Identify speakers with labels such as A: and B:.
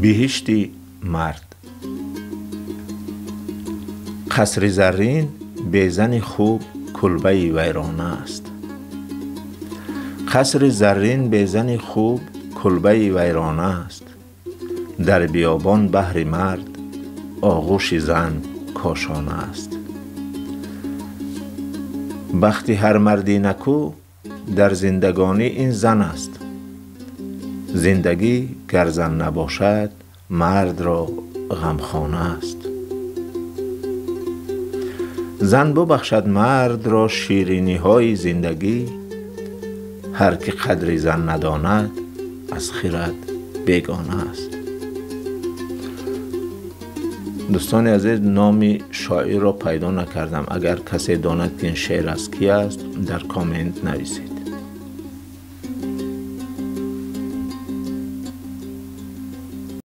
A: Биҳишти мард. Қасри заррин бе зани хуб кулбаи вайрона аст. Қасри заррин бе зани хуб кулбаи вайрона аст. Дар биёбон баҳри мард оғӯши зан кошона аст. Бахти ҳар марди накӯ дар зиндагонӣ ин зан аст. Зиндагӣ гар зан набошад, мардро ғамхона аст. Зан бубахшад мардро шириниҳои зиндагӣ. Ҳар ки қадри зан надонад, аз хирад бегона аст. Дӯстони азиз, номи шоирро пайдо накардам. Агар касе донад, ки ин шеър аз ки аст, дар коммент нависед.